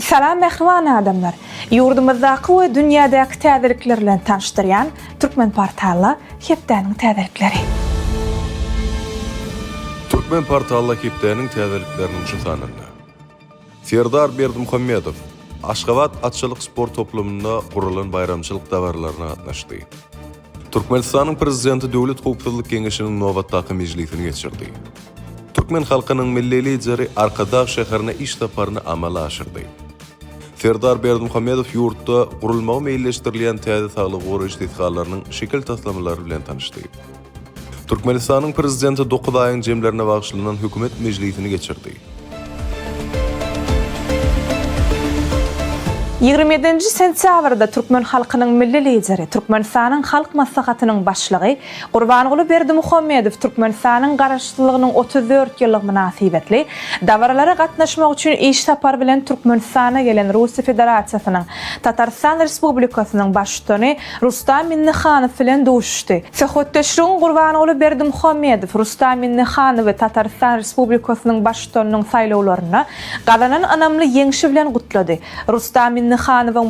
Salam mähriban adamlar! Ýurdumyzdaky we dünýädäki täzelikler bilen tanyşdyrýan Türkmenportalla hepdäniň täzelikleri. Türkmenportalla hepdäniň täzelikleriniň şu sanynda. Serdar Berdimuhamedow Aşgabat atçylyk sport toplumynda guralan baýramçylyk dabaralaryna gatnaşdy. Türkmenistanyň Prezidenti Döwlet howpsuzlyk geňeşiniň nobatdaky mejlisini geçirdi. Türkmen halkynyň Milli Lideri Arkadag şäherine iş saparyny amala aşyrdy. Serdar Berdimuhamedow ýurtda gurulmagy meýilleşdirilýän täze saglygy goraýyş desgalarynyň şekil taslamalary bilen tanyşdy. Türkmenistanyň Prezidenti dokuz aýyň jemlerine bagyşlanan Hökümet mejlisini geçirdi. 27-nji sentýabrda türkmen halkynyň Milli Lideri, Türkmenistanyň Halk Maslahatynyň Başlygy Gurbanguly Berdimuhamedow Türkmenistanyň Garaşsyzlygynyň 34 ýyllygy mynasybetli dabaralara gatnaşmak üçin iş sapary bilen Türkmenistana gelen Russiýa Federasiýasynyň Tatarystan Respublikasynyň Baştutany Rustam Minnihanow bilen duşuşdy. Söhbetdeşligiň Gurbanguly Berdimuhamedow Rustam Minnihanowy Tatarystan Respublikasynyň Baştutanynyň saýlawlarynda gazanan ynamly ýeňşi bilen gutlady. Rustam Minnihanowyň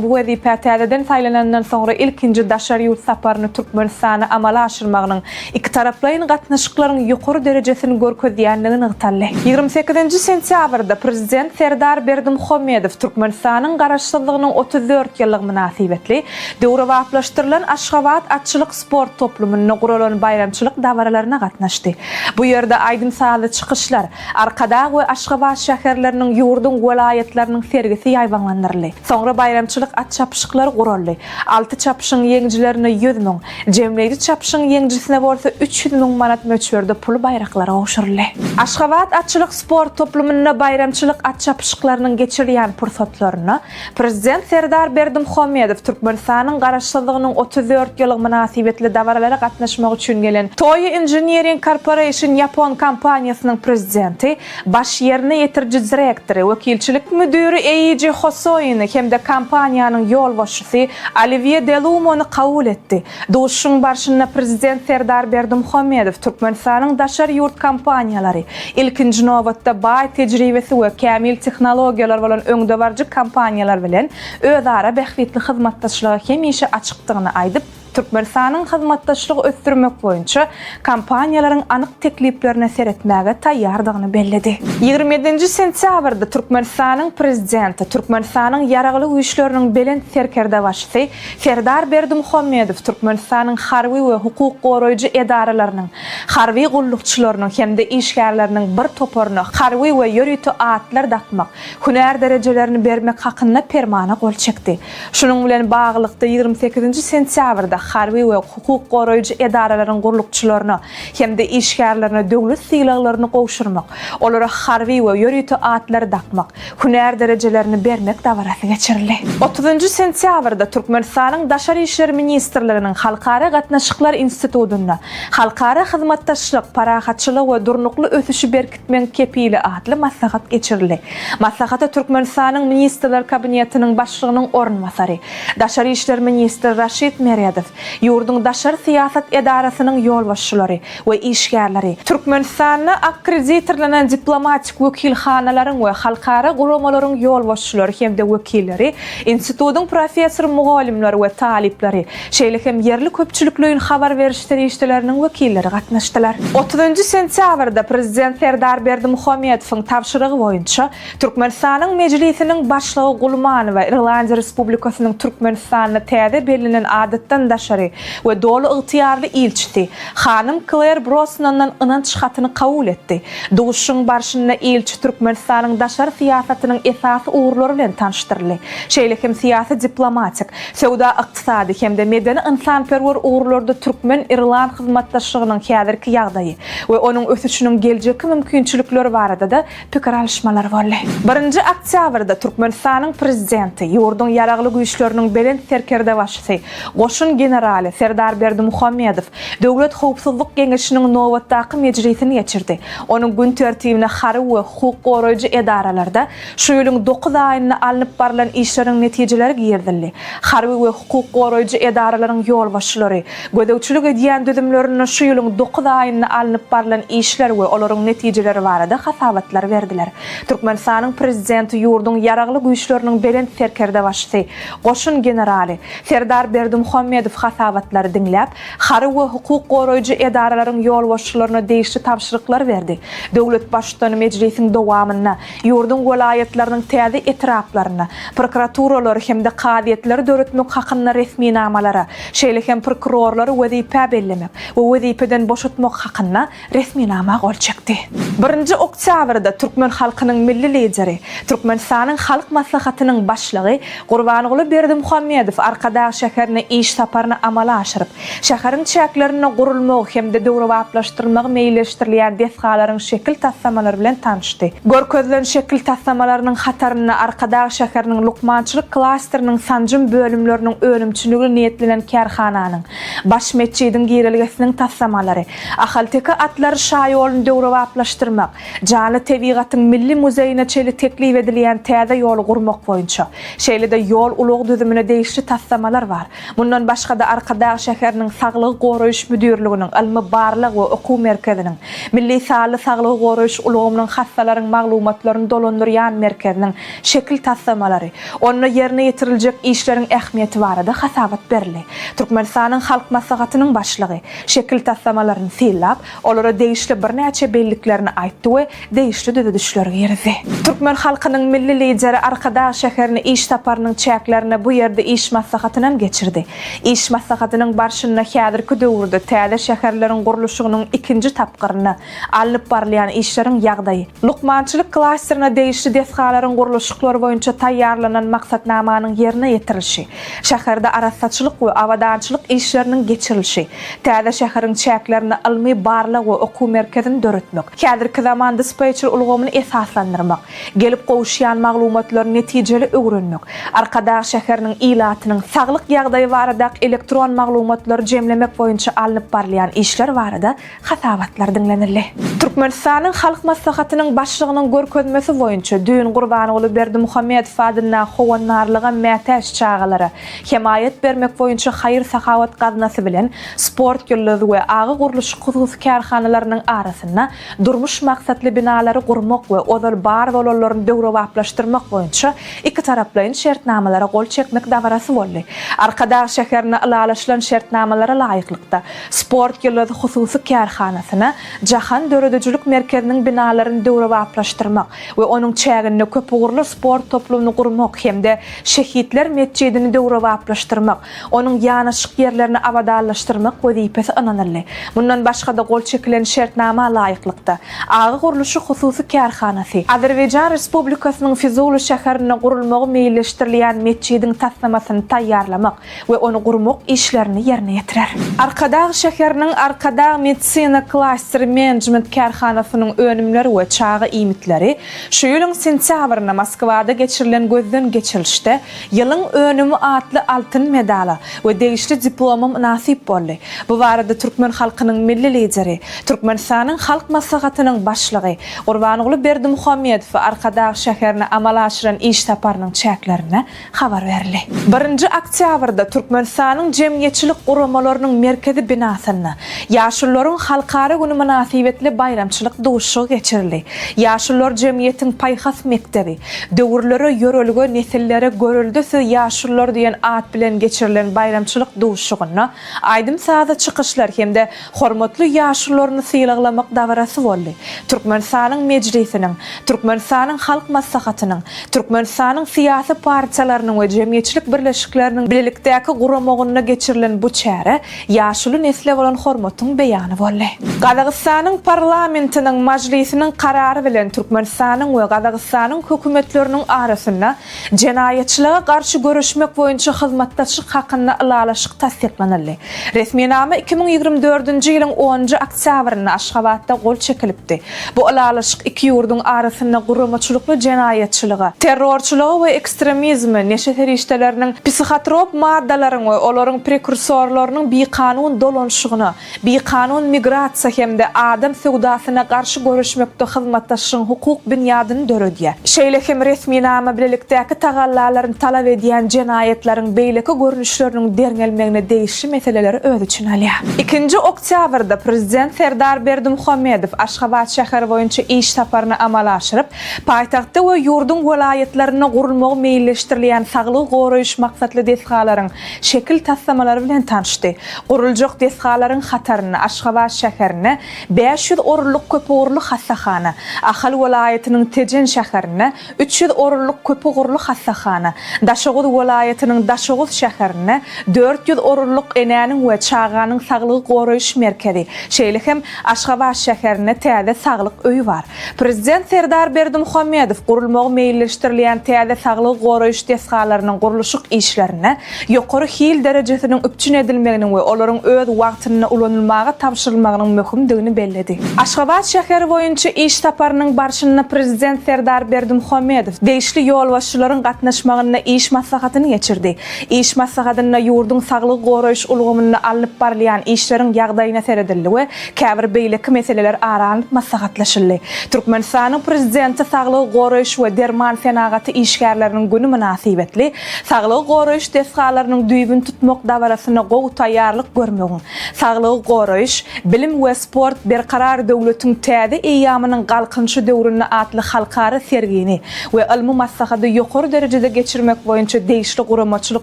bu wezipä täzeden saýlanandan soňra ilkinji daşary ýurt saparyny Türkmenistana amala aşyrmagynyň ikitaraplaýyn gatnaşyklaryň ýokary derejesini görkezýändigi nygtaldy. 28-nji sentýabrda Prezident Serdar Berdimuhamedow Türkmenistanyň Garaşsyzlygynyň 34 ýyllygy mynasybetli Döwrebaplaşdyrylan Aşgabat atçylyk sport toplumynda guralan baýramçylyk dabaralaryna gatnaşdy. Bu ýerde aýdym-sazly çykyşlar, Arkadag we Aşgabat şäherleriniň ýurduň welaýatlarynyň sergisi ýaýbaňlandyryldy. Soňra baýramçylyk at çapyşyklary guraldy. Alty çapyşyň ýeňijilerine 100 müň, jemleýji çapyşyň ýeňijisine bolsa 300 müň manat möçberde pul baýraklary gowşuryldy. Aşgabat atçylyk sport toplumynda baýramçylyk at çapyşyklarynyň geçirilýän pursatlarynda Prezident Serdar Berdimuhamedow Türkmenistanyň Garaşsyzlygynyň 34 ýyllygy mynasybetli dabaralara gatnaşmak üçin gelen Toyo Engineering Corporation ýapon kompaniýasynyň prezidenti, baş ýerine ýetiriji direktory, wekilçilik müdiri Eiji Hosoini hem-de kompaniýanyň ýolbaşçysy Oliwýe Delumony kabul etdi. Duşuşygyň barşynda Prezident Serdar Berdimuhamedow Türkmenistanyň daşary ýurt kompaniýalary, ilkinji nobatda, baý tejribesi we kämil tehnologiýalary bolan öňdebaryjy kompaniýalar bilen özara bähbitli hyzmatdaşlyga hemişe açykdygyny aýdyp, Türkmenistanyň hyzmatdaşlygy ösdürmek boýunça kompaniýalaryň anyk tekliplerine seretmäge taýýardygyny belledi. 27-nji sentýabrda Türkmenistanyň Prezidenti, Türkmenistanyň Ýaragly Güýçleriniň Belent Serkerdebaşysy Serdar Berdimuhamedow Türkmenistanyň harby we hukuk goraýjy edaralarynyň harby gullukçylarynyň hem-de işgärleriniň bir toparyna harby we ýörite atlar dakmak, hünär derejelerini bermek hakynda Permana gol çekdi. Şunuň bilen baglylykda, 28-nji sentýabrda harby we hukuk goraýjy edaralaryň gullukçylaryna hem-de işgärlerine döwlet sylaglaryny gowşurmak, olara harby we ýörite atlary dakmak, hünär derejelerini bermek dabarasy geçirildi. Otuzynjy sentýabrda Türkmenistanyň Daşary işler ministrliginiň Halkara gatnaşyklar institutynda Halkara hyzmatdaşlyk, parahatçylygy we durnukly ösüşi berkitmegiň kepili atly maslahat geçirildi. Maslahata Türkmenistanyň Ministrler Kabinetiniň Başlygynyň orunbasary, daşary işler ministri Raşid Meredow, ýurduň daşary syýasat edarasynyň ýolbaşçylary we işgärleri, Türkmenistanda akkreditirlenen diplomatik wekilhanalaryň we halkara guramalaryň ýolbaşçylary hem-de wekilleri, institutyň professor-mugallymlary we talyplary, şeýle hem ýerli köpçülikleýin habar beriş serişdeleriniň wekilleri gatnaşdylar. Otuzynjy sentýabrda Prezident Serdar Berdimuhamedowyň tabşyrygy boýunça Türkmenistanyň Mejlisiniň Başlygy Gulmanowa Irlandiýa Respublikasynyň Türkmenistanda täze bellenen adatdan daşary we doly ygtyýarly ilçisi hanym Kler Brosnandan ynanç hatyny kabul etdi. Duşuşygyň barşynda ilçi Türkmenistanyň daşary syýasatynyň esasy ugurlary bilen tanyşdyryldy. Şeýle hem syýasy-diplomatik, söwda-ykdysady hem-de medeni-ynsanperwer ugurlarda türkmen-irland hyzmatdaşlygynyň häzirki ýagdaýy we onuň ösüşiniň geljekki mümkinçilikleri barada-da pikir alyşmalar boldy. Birinji oktýabrda Türkmenistanyň Prezidenti, ýurduň Ýaragly Güýçleriniň Belent Serkerdebaşysy, goşun general. generaly Serdar Berdimuhamedow Döwlet howpsuzlyk geňeşiniň nobatdaky mejlisini geçirdi. Onuň gün tertibine harby we hukuk goraýjy edaralarda şu ýylyň dokuz aýynda alnyp barlan işleriň netijeleri girizildi. Harby we hukuk goraýjy edaralaryň ýolbaşçylary gözegçilik edýän düzümlerinde şu ýylyň dokuz aýynda alnyp barlan işler we olaryň netijeleri barada hasabatlar berdiler. Türkmenistanyň Prezidenti ýurduň Ýaragly Güýçleriniň Belent Serkerdebaşysy, goşun generaly Serdar Berdimuhamedow hasabatlary diňläp, harby we hukuk goraýjy edaralaryň ýolbaşçylaryna degişli tabşyryklary berdi. Döwlet Baştutany mejlisiň dowamynda ýurduň welaýatlarynyň täze etraplarynda prokuraturalary hem-de kazyýetleri döretmek hakynda resminamalara, şeýle hem prokurorlary wezipä bellemek we wezipeden boşatmak hakynda resminama gol çekdi. Birinji oktýabrda türkmen halkynyň Milli Lideri, Türkmenistanyň Halk Maslahatynyň Başlygy Gurbanguly Berdimuhamedow Arkadag şäherine iş saparyny amala aşyryp, şäheriň çäklerinde gurulmagy hem-de döwrebaplaşdyrylmagy meýilleşdirilýän desgalaryň şekil taslamalary bilen tanyşdy. Görkezilen şekil taslamalarynyň hatarynda Arkadag şäheriniň lukmançylyk klasteriniň sanjym bölümleriniň önümçiligine niýetlenen kärhananyň, Baş metjidiň girelgesiniň taslamalary, Ahalteke atlary şaýoluny döwrebaplaşdyrmak, Janly tebigatyň milli muzeýine çenli teklip edilýän täze ýoly gurmak boýunça, şeýle-de ýol-ulag düzümine degişli taslamalar bar. Mundan başga-da Arkadag şäheriniň Saglygy goraýyş müdirliginiň ylmy-barlag we okuw merkeziniň, Milli sanly saglygy goraýyş ulgamynyň hassalaryň maglumatlaryny dolandyrýan merkeziniň şekil taslamalary, onda ýerine ýetiriljek işleriň ähmiýeti barada hasabat berildi. Türkmenistanyň Halk Maslahatynyň Başlygy şekil taslamalaryny synlap, olara degişli birnäçe belliklerini aýtdy we degişli düzedişleri girizdi. Türkmen halkynyň Milli Lideri Arkadag şäherine iş saparynyň çäklerinde bu ýerde iş maslahatynam geçirdi. Iş maslahatynyň barşynda häzirki döwürde täze şäherleriň gurluşygynyň ikinji tapgyrynda alnyp barylýan işleriň ýagdaýy, lukmançylyk klasterine degişli desgalaryň gurluşyklary boýunça taýýarlanan maksatnamanyň ýerine ýetirilişi, şäherde arassaçylyk we abadançylyk işleriniň geçirilişi, täze şäheriň çäklerinde ylmy-barlag we okuw merkezini döretmek, häzirki zaman dispetçer ulgamyny esaslandyrmak, gelip gowuşýan maglumatlary netijeli öwrenmek, Arkadag şäheriniň ilatynyň saglyk ýagdaýy baradaky elektron maglumatlary jemlemek boýunça alnyp barylýan işler barada hasabatlar diňlenildi. Türkmenistanyň Halk Maslahatynyň Başlygynyň görkezmesi boýunça düýn Gurbanguly Berdimuhamedow adyndaky Howandarlyga mätäç çagalara hemaýat bermek boýunça haýyr-sahawat gaznasy bilen Sport ýyldyz we Aga gurluşyk hususy kärhanalarynyň arasynda durmuş maksatly binalary gurmak we ozal bar bolanlaryny döwrebaplaşdyrmak boýunça ikitaraplaýyn şertnamalara gol çekmek dabarasy boldy. Arkadag şäherinde ylalaşylan şertnamalara laýyklykda, Sport ýyldyz hususy kärhanasyna Jahan döredijilik merkeziniň binalaryny döwrebaplaşdyrmak we onuň çäginde köpugurly sport toplumyny gurmak hem-de Şehitler metjidini döwrebaplaşdyrmak, onuň ýanaşyk ýerlerini abadanlaşdyrmak wezipesi ynanyldy. Mundan başga-da gol çekilen şertnama laýyklykda, Aga gurluşyk hususy kärhanasy Azerbaýjan Respublikasynyň Fizuli şäherinde gurulmagy meýilleşdirilýän metjidiň taslamasyny taýýarlamak we ony gurmak işlerini ýerine ýetirer. Arkadag şäheriniň Arkadag medisina klasteri menejment kärhanasynyň önümleri we çaga iýmitleri şu ýylyň sentýabrynda Moskwada geçirilen gözden geçirilişde Ýylyň önümi atly altyn medala we degişli diploma mynasyp boldy. Bu barada türkmen halkynyň Milli Lideri, Türkmenistanyň Halk Maslahatynyň Başlygy Gurbanguly Berdimuhamedow Arkadag şäherine amala aşyran iş saparynyň çäklerinde habar berildi. Birinji oktýabrda Türkmenistanyň Jemgyýetçilik guramalarynyň merkezi binasynda Ýaşulularyň halkara güni mynasybetli baýramçylyk duşuşygy geçirildi. Ýaşulular jemgyýetiň paýhas mekdebi, döwürlere ýörelge, nesillere görelde siz ýaşulular diýen at bilen geçirilen baýramçylyk duşuşygynda aýdym-sazly çykyşlar hem-de hormatly ýaşulularyny sylaglamak dabarasy boldy. Türkmenistanyň Mejlisiniň, Türkmenistanyň Halk Maslahatynyň, Türkmenistanyň syýasy partiýalarynyň we jemgyýetçilik birleşikleriniň bilelikdäki guramagynda geçirilen bu çäre ýaşuly nesle bolan hormatyň beýany boldy. Gazagystanyň Parlamentiniň Mažlisiniň karary bilen Türkmenistanyň we Gazagystanyň Hökümetleriniň arasynda Jenaýatçylyga garşy göreşmek boýunça hyzmatdaşlyk hakynda ylalaşyk tassyklanyldy. Resminama 2024-nji ýylyň onunjy oktýabrynda Aşgabatda gol çekilipdi. Bu ylalaşyk iki ýurduň arasynda guramaçylykly jenaýatçylyga, terrorçylyga we ekstremizme, neşe serişdeleriniň, psihotrop maddalaryň we. olaryň prekursorlarynyň bikanun dolanyşygyna, bikanun migrasiýa hem-de adam söwdasyna garşy göreşmekde hyzmatdaşlygyň hukuk binýadyny döredýär. Şeýle hem resminama bilelikdäki tagallalaryny talap edýän jenaýatlaryň beýleki görnüşleriniň derňelmegine degişli meseleleri öz içine alýar. Ikinji oktýabrda Prezident Serdar Berdimuhamedow Aşgabat şäheri boýunça iş saparyny amala aşyryp, paýtagtda we ýurduň welaýatlarynda gurulmagy meýilleşdirilýän saglygy goraýyş maksatly desgalaryň şekil taslamalary bilen tanyşdy. Guruljak desgalaryň hatarynda Aşgabat şäherinde 500 orunlyk köpugurly hassahana, Ahal welaýatynyň Tejen şäherinde 300 orunlyk köpugurly hassahana, Daşoguz welaýatynyň Daşoguz şäherinde 400 orunlyk enäniň we çaganyň saglygy goraýyş merkezi, şeýle hem Aşgabat şäherinde täze saglyk öýi bar. Prezident Serdar Berdimuhamedow gurulmagy meýilleşdirilýän täze saglygy goraýyş desgalarynyň gurluşyk işlerinde ýokary hil derejesiniň üpjün edilmeginiň we olaryň öz wagtynda ulanylmaga tabşyrylmagynyň möhümdigini belledi. Aşgabat şäheri boýunça iş saparynyň barşynda Prezident Serdar Berdimuhamedow degişli ýolbaşçylaryň gatnaşmagynda iş maslahatyny geçirdi. Iş maslahatynda ýurduň saglygy goraýyş ulgamynda alnyp barylýan işleriň ýagdaýyna seredildi we käbir beýleki meseleler ara alnyp maslahatlaşyldy. Türkmenistanyň Prezidenti Saglygy goraýyş we derman senagaty işgärleriniň güni mynasybetli saglygy goraýyş desgalarynyň düýbüni tutmak dabarasyna gowy taýýarlyk görmegiň, saglygy goraýyş, bilim we sport Berkarar döwletiň täze eýýamynyň Galkynyşy döwründe atly halkara sergini we ylmy maslahady ýokary derejede geçirmek boýunça degişli guramaçylyk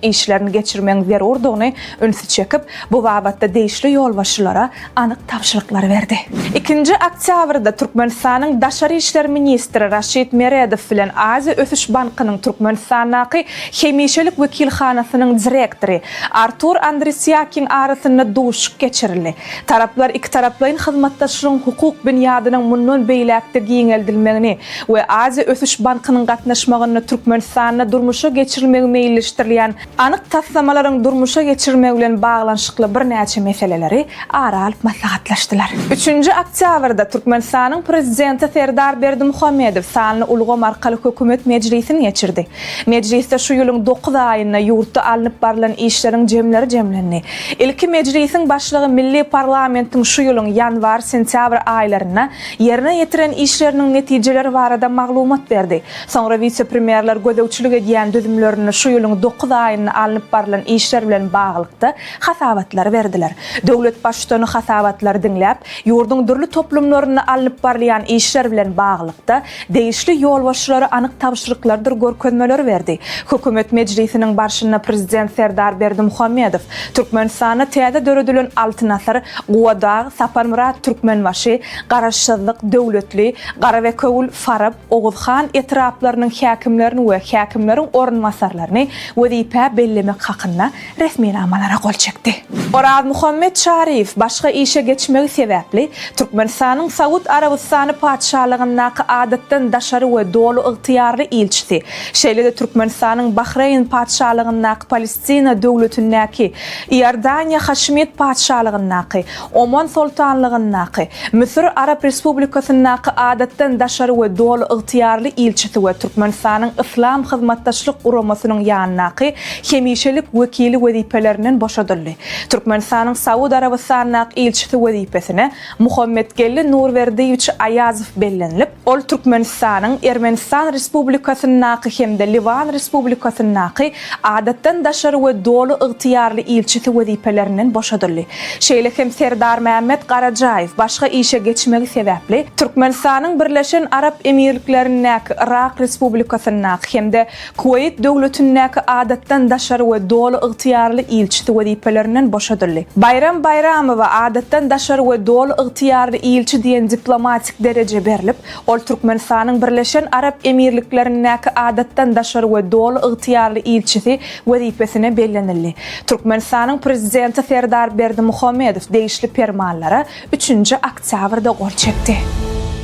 işlerini geçirmegiň zerurdygyny ünsi çekip, bu babatda degişli ýolbaşçylara anyk tabşyryklary berdi. Ikinji oktýabrda Türkmenistanyň daşary işler ministri Raşid Meredow bilen Aziýa ösüş bankynyň Türkmenistandaky hemişelik wekilhanasynyň direktory Artur Andrisýakiň arasynda duşuşyk geçirildi. Taraplar ikitaraplaýyn hyzmatdaşlygyň hukuk binýadynyň mundan beýläk-de giňeldilmegini we Aziýa ösüş bankynyň gatnaşmagynda Türkmenistanda durmuşa geçirilmegi meýilleşdirilýän anyk taslamalaryň durmuşa geçirilmegi bilen baglanyşykly birnäçe meseleleri ara alyp maslahatlaşdylar. Üçünji oktýabrda Türkmenistanyň Prezidenti Serdar Berdimuhamedow sanly ulgam arkaly hökümet mejlisini geçirdi. Mejlisde şu ýylyň dokuz aýynda ýurtda alnyp barlan işleriň jemleri jemlendi. Ilki Mejlisiň Başlygy milli parlamentiň şu ýylyň ýanwar, sentýabr aýlarynda ýerine ýetiren işleriniň netijeleri barada maglumat berdi. Soňra wise-premýerler gözegçilik edýän düzümlerinde şu ýylyň dokuz aýynda alnyp barlan işler bilen baglylykda hasabatlary berdiler. Döwlet Baştutany hasabatlary diňläp, ýurduň dürli toplumlarynda alnyp barylýan işler bilen baglylykda degişli ýolbaşçylara anyk tabşyryklardyr görkezmeleri berdi. Hökümet mejlisiniň barşynda Prezident Serdar Berdimuhamedow Türkmenistanda täze döredilen Altyn asyr, Gubadag, Saparmyrat Türkmenbaşy, Garaşsyzlyk, Döwletli, Garabekewül, Farap, Oguzhan etraplarynyň häkimlerini we häkimleriň orunbasarlaryny wezipä bellemek hakynda resminamalara gol çekdi. Orazmuhammet Çaryýew başga işe geçmegi sebäpli, Türkmenistanyň Saud Arabystany Patyşalygyndaky Adatdan daşary we Doly ygtyýarly ilçisi, şeýle-de Türkmenistanyň Bahreýn Patyşalygyndaky Palestina Döwletindäki, Iordaniýa Haşimit Patyşalygyndaky, Oman Soltanlygyndaky, Müsür Arap Respublikasyndaky Adatdan daşary we Doly ygtyýarly ilçisi we Türkmenistanyň Yslam Hyzmatdaşlyk Guramasynyň ýanyndaky hemişelik wekili wezipelerinden boşadyldy. Türkmenistanyň Saud Arabystanyndaky ilçisi wezipesine Muhammetgeldi Nurberdiýewiç Aýazow bellenilip, ol Türkmenistanyň Ermenistan Respublikasyndaky hem-de Liwan Respublikasyndaky Adatdan daşary we Doly ygtyýarly ilçisi wezipelerinden boşadyldy. Şeýle hem Serdarmämmet Garajaýew başga işe geçmegi sebäpli, Türkmenistanyň Birleşen Arap Emirliklerindäki, Yrak Respublikasyndaky hem-de Kuweýt Döwletindäki Adatdan daşary we Doly ygtyýarly ilçisi wezipelerinden boşadyldy. Baýram Baýramowa Adatdan daşary we Doly ygtyýarly ilçi diýen diplomatik dereje berlip, ol Türkmenistanyň Birleşen Arap Emirliklerindäki Adatdan daşary we Doly ygtyýarly ilçisi wezipesine bellenildi. Türkmenistanyň Prezidenti Serdar Berdimuhamedow degişli permanlara üçünji oktýabrda gol çekdi.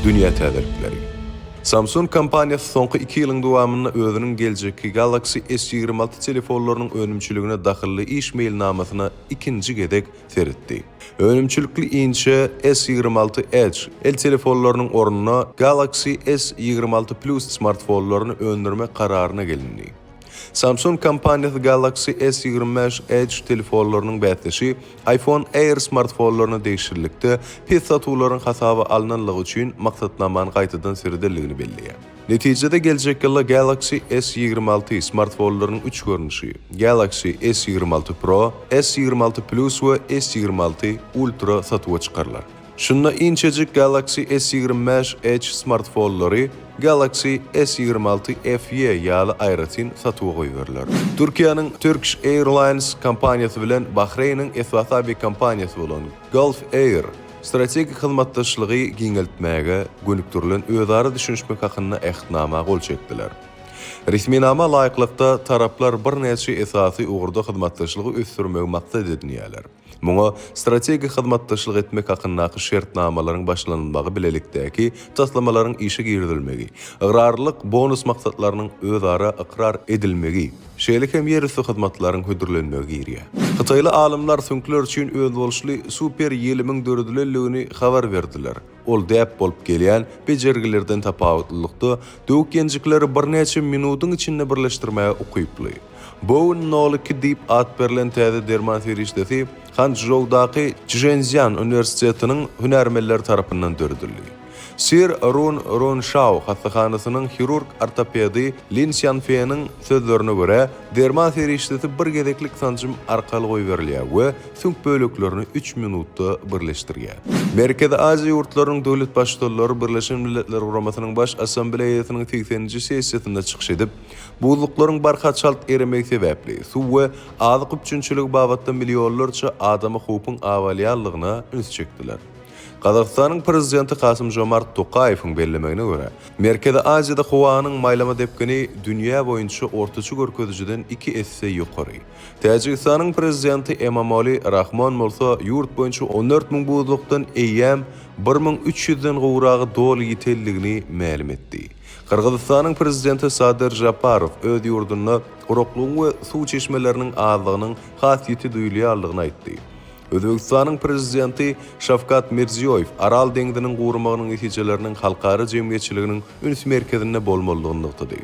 Dünýä täzelikleri. Samsung kompaniýasy soňky iki ýylyň dowamynda özüniň geljekki Galaxy S 26 telefonlarynyň önümçiligine dahylly iş meýilnamasyna ikinji gezek seretdi. Önümçilikli inçe S 26 Edge el telefonlarynyň ornuna Galaxy S 26 Plus smartfonlaryny öndürmek kararyna gelindi. Samsung kompaniýasy Galaxy S 25 Edge telefonlarynyň bäsdeşi iPhone Air smartfonlaryna degişlilikde pes satuwlaryň hasaba alnanlygy üçin maksatnamany gaýtadan seredenligini belleýär. Netijede geljek ýylda Galaxy S 26 smartfonlarynyň üç görnüşi, Galaxy S 26 Pro, S 26 Plus we S 26 Ultra satuwa çykarylar. Şunda inçejik Galaxy S 25 Edge smartfonlary Galaxy S 26 FE ýaly aýratyn satuwa goýberiler. Türkiýäniň Turkish Airlines kompaniýasy bilen Bahreýniň esasy awiakompaniýasy bolan Gulf Air strategik hyzmatdaşlygy giňeltmäge gönükdirilen özara düşünişmek hakynda Ähtnama gol çekdiler. Resminama laýyklykda, taraplar birnäçe esasy ugurda hyzmatdaşlygy ösdürmegi maksat edinýärler. Muňa strategik hyzmatdaşlyk etmek hakyndaky şertnamalaryň başlanylmagy bilelikdäki taslamalaryň işe girizilmegi, ygrarlylyk bonus maksatlarynyň özara ykrar edilmegi, şeýle hem ýerüsti hyzmatlaryň hödürlenmegi girýär. Hytaýly alymlar süňkler üçin özboluşly super ýelimiň döredilendigini habar berdiler. Ol däp bolup gelýän bejergilerden tapawutlylykda, döwük-ýenjikleri birnäçe minudyň içinde birleşdirmäge ukyply. Bowen nol iki diýip at berlen täze derman serişdesi Hançžoudaky Çženszýan uniwersitetiniň hünärmenleri tarapyndan döredildi. Sir Run Runşao hassahanasynyň hirurg-ortopedi Lin Sýanfeniň sözlerine görä, derman serişdesi bir gezeklik sanjym arkaly goýberilýär we süňk böleklerini üç minutda birleşdirýär. Merkezi Aziýa ýurtlarynyň döwlet Baştutanlary Birleşen Milletler Guramasynyň Baş Assambleýasynyň segseninji sessiýasynda çykyş edip, buzluklaryň barha çalt eremegi sebäpli, suw we azyk üpjünçiligi babatda millionlarça adama howpuň abalýanlygyna üns çekdiler. Gazagystanyň Prezidenti Kasym-Žomart Tokaýewiň bellemegine görä, Merkezi Aziýada howanyň maýlama depgini dünýä boýunça ortaça görkezijiden iki esse ýokary. Täjigistanyň Prezidenti Emomali Rahmon bolsa ýurt boýunça 14 müň buzlukdan eýýäm 1300 den gowragy doly ýitenligini mälim etdi. Gyrgyzystanyň Prezidenti Sadyr Žaparow öz ýurdunda guraklygyň we suw çeşmeleriniň azlygynyň has ýiti duýulýanlygyny aýtdy. Özbegistanyň Prezidenti Şawkat Mirziýoýew Aral deňziniň guramagynyň netijeleriniň halkara jemgyýetçiliginiň üns merkezinde bolmalydygyny nygtady.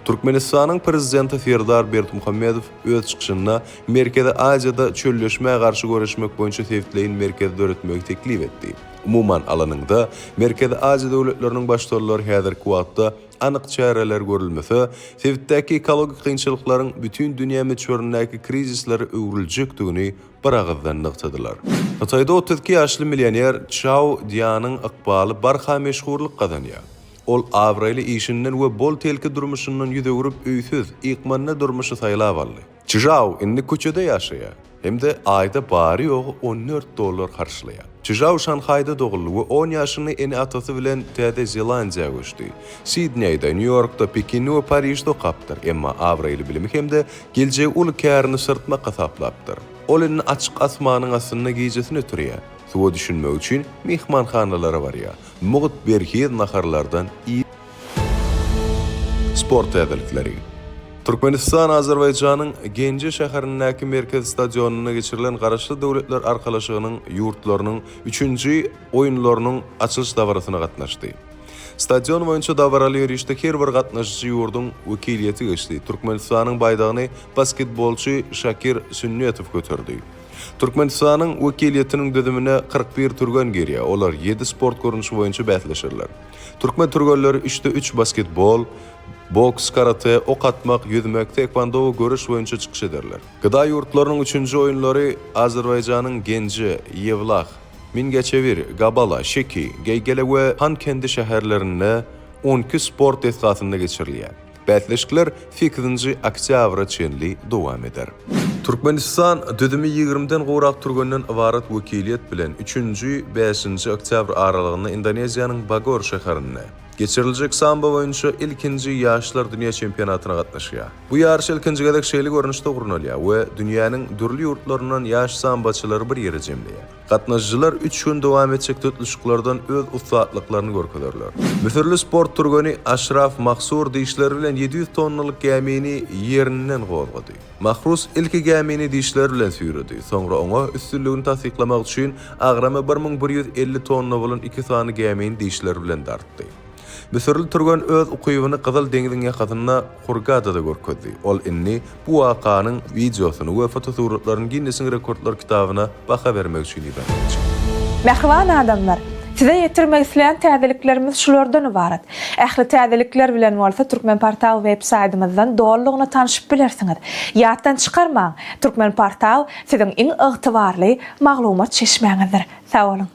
Türkmenistanyň Prezidenti Serdar Berdimuhamedow öz çykyşynda Merkezi Aziýada çölleşmä garşy göreşmek boýunça sebitleýin merkezi döretmegi teklip etdi. Umuman alanyňda, Merkezi Aziýa döwletleriniň baştutanlary häzirki wagtda anyk çäreler görülmese, sebitdäki ekologik kynçylyklaryň bütin dünýä möçberindäki krizislere öwrüljekdigini biragyzdan nygtadylar. Hytaýda 32 ýaşly millioner Çžao Dianyň ykbaly barha meşhurlyk gazanýar. Ol abraýly işinden we bol-telki durmuşyndan ýüz öwrüp, öýsüz, ykmanda durmuşy saýlap aldy. Çžao indi köçede ýaşaýar hem-de aýda bary-ýogy 14 dollar harçlaýar. Çžao Şanhaýda doguldy we on ýaşynda ene-atasy bilen Täze Zelandiýa göçdi. Sidneýde, Nýu-Ýorkda, Pekinde we Parižde okapdyr, emma abraýly bilimi hem-de geljegi uly kärini syrtmak hasaplapdyr. Ol indi açyk asmanyň astynda gijesini ötürýär, suwa düşünmek üçin myhmanhanalara barýar, mugt berhiz naharlardan iýip. Sport täzelikleri. Türkmenistan Azerbaýjanyň Genje şäherindäki merkezi stadionynda geçirilen Garaşsyz Döwletler Arkalaşygynyň ýurtlarynyň üçünji Oýunlarynyň açylyş dabarasyna gatnaşdy. Stadion boýunça dabaraly ýörişde her bir gatnaşyjy ýurduň wekiliýeti geçdi. Türkmenistanyň baýdagyny basketbolçy Şakir Sünnetow göterdi. Türkmenistanyň wekiliýetiniň düzümine 41 türgen girýär, olar ýedi sport görnüşi boýunça bäsleşerler. Türkmen türgenleri üçde üç basketbol, boks, karate, ok atmak, ýüzmek, taekwondo we göreş boýunça çykyş ederler. Gda ýurtlarynyň üçünji oýunlary Azerbaýjanyň Genje, Ýewlah, Mingäçewir, Gabala, Şeki, Geýgele we Hankendi şäherlerinde on iki sport desgasynda geçirilýär. Bäsleşikler sekizinji oktýabra çenli dowam eder. Türkmenistan düzümi ýigrimiden gowrak türgenden ybarat wekiliýet bilen üçünji, bäşinji oktýabr aralygynda Indoneziýanyň Bogor şäherinde geçiriljek sambo boýunça ilkinji ýaşlar dünýä çempionatyna gatnaşýar. Bu ýaryş ilkinji gezek şeýle görnüşde gurnalýar we dünýäniň dürli ýurtlaryndan ýaş samboçylary bir ýere jemleýär. Gatnaşyjylar üç gün dowam etjek tutluşyklardan öz ussatlyklaryny görkezerler. Müsürli sport türgeni Aşraf Mahsur dişleri bilen 700 tonnalyk gämini ýerinden gozgady. Mahrus ilki gämini dişleri bilen süýredi, soňra oňa üstünligini tassyklamak üçin agramy 1150 tonna bolan iki sany gämini dişleri bilen dartdy. Müsürli türgen öz ukybyny Gyzyl deňziň ýakasynda Hurgadada görkezdi. Ol indi bu wakanyň wideosyny we fotosuratlaryny Ginnesiň rekordlar kitabyna baha bermek üçin ibermekçi. Mähriban adamlar! Size ýetirmek isleýän täzeliklerimiz şulardan ybarat. Ähli täzelikler bilen bolsa Türkmenportal web saýdymyzdan dolulygyna tanşyp bilersiňiz. Ýatdan çykarmaň, Türkmenportal siziň iň ygtybarly maglumat çeşmäňizdir. Sag boluň!